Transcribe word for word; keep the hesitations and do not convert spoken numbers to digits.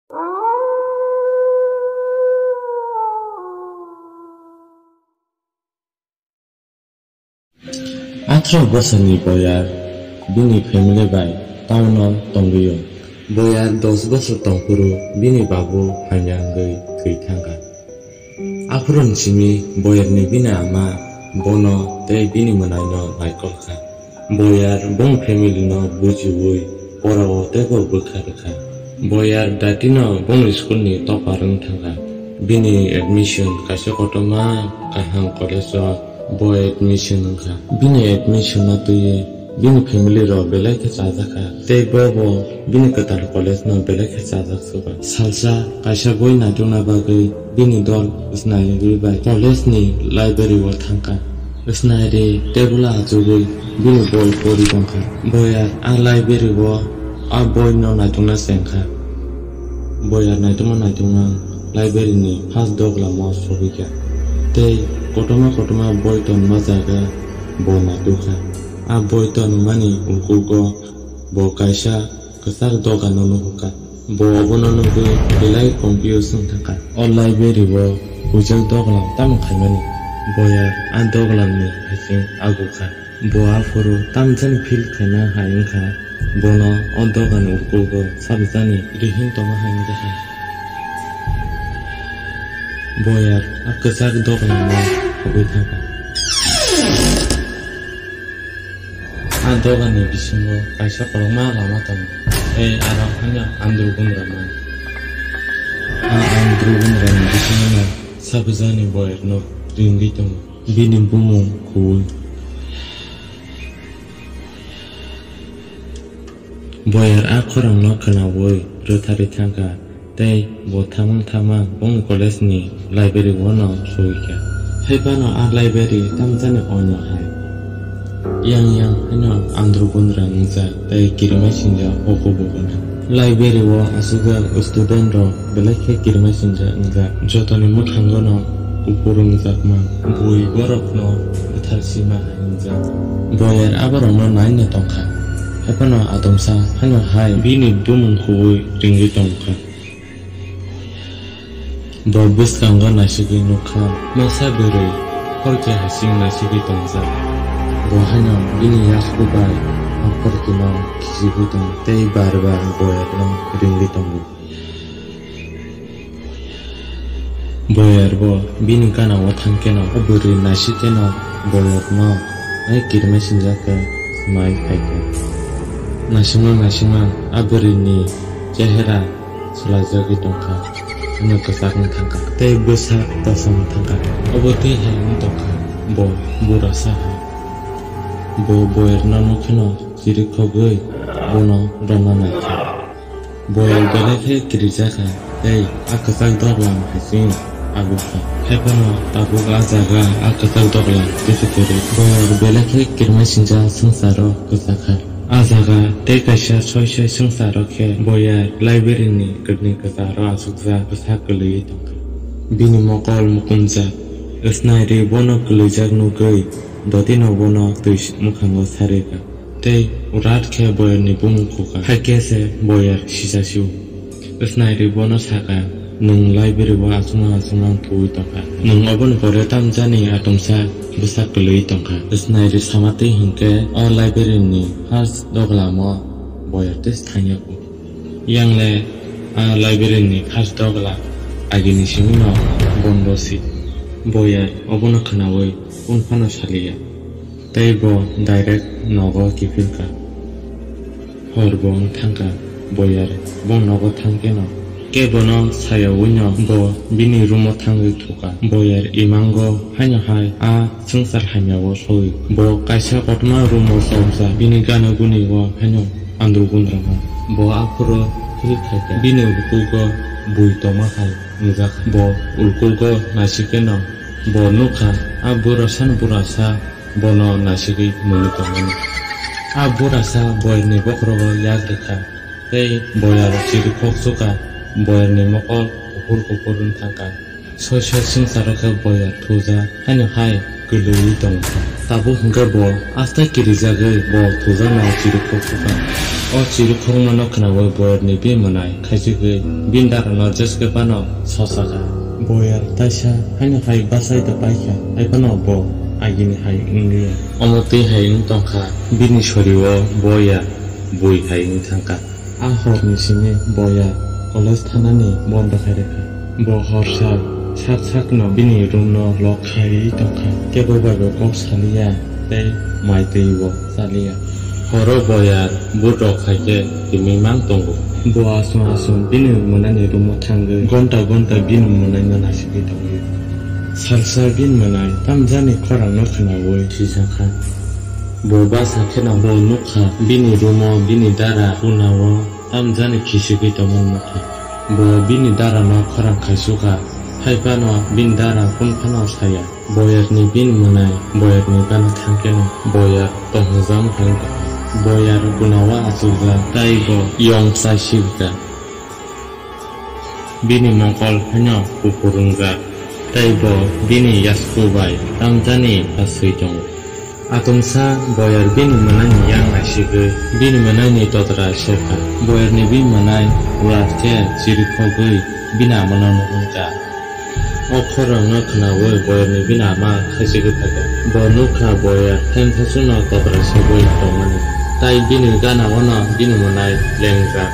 Atharo bosor ni boyar bini family bai town o tongwi o. Boyar dos bosor tongphuru bini babu hamya wngwi thwi thangkha. Aphuru ni simi boyar ni bini ama bono tei bini mwnai no naikol kha. Boyar bong family no bujiwi porao teibo bwkha rwkha. Boyar datino bongni school ni topper wng thangkha. Bini admission kaisa kotorma kaham college o bo admission wngkha. Bini admission no twiwi bini family rok belai khe chajakha. Tei bo bo bini kwtal college no belai khe chajak suka. Salsa kaisa boi naitukna bagwi bini dol Snaiwi bai college ni library o thangkha. Snairi tebula achugwi bini boi pori tongkha. Boyar a library o a boi no naitukna chengkha. Boyar naitukma naitukma library ni first doglam o sohikha. Tei kotorma kotorma boi tonma jaga bo naitukha. A boi tonmani ukugo bo kaisa kwchak dogan no nuhukha. Bo obono nugwi belai confuse wng thangkha. O library o huijak doglam tamo khaimani? Boyar a doglam ni hasing agukha. Bo aphuru tamjani feel khaina hai wngkha. Bono o dogan ukugo sabjani rihing tongma hai wngjakha. Boyar a kwchak doglam o habwi thangkha. A dogan ni bisingo kaisa kwbangma lama tongo, tei aro haino andru gundra man. A andru gundra ni bisingo no sabjani boyar no ringwi tongo. Bini bumung Kuwi. Boyar a khorang no khwnawi rwtharwi thangkha. Tei bo thamang thamang bongni college ni library o no soi kha. Hai phano a library tamjani oino hai. Yang yang haino andru gundra wngjak tei kirima sinjak o kubugo no. Library o aswkjak student rok belai khe kirima sinjak wngjak. Jotoni mwkhango no kuphur wngjak man. Bui borok no bwthar sima hai wngjak. Boyar aborok no naina tongkha. Hai phano atomsa haino hai bini bumung kuwi ringwi tongkha. Bo bwskango naisigwi nukha, masa bwrwi hor khe hasing naisigwi tongjak. Bo haino bini yaku bai a portino khichigwi tongo tei bar bar boyarno ringwi tongo. Boyar bo bini gana o thang kheno, a bwrwi naisik kheno boyarno hai kirima sinjak khe mai phai kha. Naisingma naisingma a bwrwini chehera swlaijagwi tongkha, hwnwi kwchak wng thangkha tei bwsa kosom wng thangkha. Obo twi hai wng tongkha, bo burasa hai. Bo boyarno nuk kheno chirikhogwi bono romna naikha. Boyar belai khe kirijakha tei a kwchak doglam hai chini agukha. Hai phano tabuk a jaga a kwchak doglam kisa kwrwi. Boyar belai khe kirima sinjak swngcharo kwchakha. A jaga tei kaisa soi soi swngcharo khe Boyar library ni kwrwini kwcharo achukjak bwsa kwlwi tongkha. Bini mokol mukumjak. Snairi bono kwlwijak nugwi dotino bono twi mwkhango sarikha. Tei urat khe boyarni bumung kukha. Hai khe se boyar sisa sio. Snairi bono sakha, "Nwng library o achukma achukma wng tongkha. Nwng oboni pore tamjani atomsa bwsa kwlwi tongkha." Snairi sama twi hinkhe o library ni first doglam o boyar tei thangya kuk. Yang le a library ni first doglam agini simi no bondo si. Boyar obono khwnawi kunu phano saliya. Tei bo direct nogo kiphilkha. Hor bo wng thangkha, Boyar bo nogo thang kheno. Kebono sayawi no bo bini room o thangwi thukha. Boyar imango haino hai a swngchar hamya o soi. Bo kaisa kotorma room o chomsa bini gana guni o haino andru gundra man. Bo aphuru feel khaikha. Bini ukugo bui tongma hai wngjak. Bo ukugo naisik kheno bo nukha, a burasano burasa bono naisigwi mwnwi tongmani. A burasa boyarni bokhorogo yak rwkha, tei boyar chirikhok chukha, boyarni mokol kuphur kuphur wng thangkha. Soi soi swngcharo khe boyar thujak, haino hai kwlwi tongkha. Tabuk hwnkhe bo aswk kirijagwi bo thujakno chirikhok thukha. O chirikhokmano khnaui boyarni bini mwnai khaichigwi bini darano jeskhe phano sosakha. Boyar taisa haino hai bachai ta paikha, hai phano bo agini hai wngliya. Omo twi hai wng tongkha, bini sorio boyar bui hai wng thangkha. A horni simi boyar college thanani bondo khai rwkha. Bo horsa sak sakno bini roomno lock khaiwi tongkha. Kebo bai bo kok saliya tei mai twibo chaliya. Horo boyar butrok hai khe timi mang tongo. Bo aswk aswk bini mwnani roomo thangwi gonta gonta bini mwnaino naisigwi tongwi. Salsa bini mwnai tamjani khorangno khnaui sijakha. Bo bwsa kheno bo nukha bini roomo bini dara kunao tamjani khisigwi tongmani nukha. Bo bini darano khorang khaisukha, hai phano bini dara kun phano saya. Boyarni bini mwnai boyarni gana thangkheno boyar tongthokjak hai wngkha. Boyar kunao achukjak tei bo yong chai sibikha. Bini mokol haino kuphur wngjak, tei bo bini yasku bai tamjani aswi tongo. Atomsa boyar bini mwnaini yang naisigwi bini mwnaini totra serkha. Boyarni bini mwnai uar khe chirikhogwi bini amano nuhun kha. O khorangno khnaui boyarni bini ama khaichigwi phaikha. Bo nukha boyar thengthasukno totra segwi tongmani, tei bini gana-ono bini mwnai lengjak.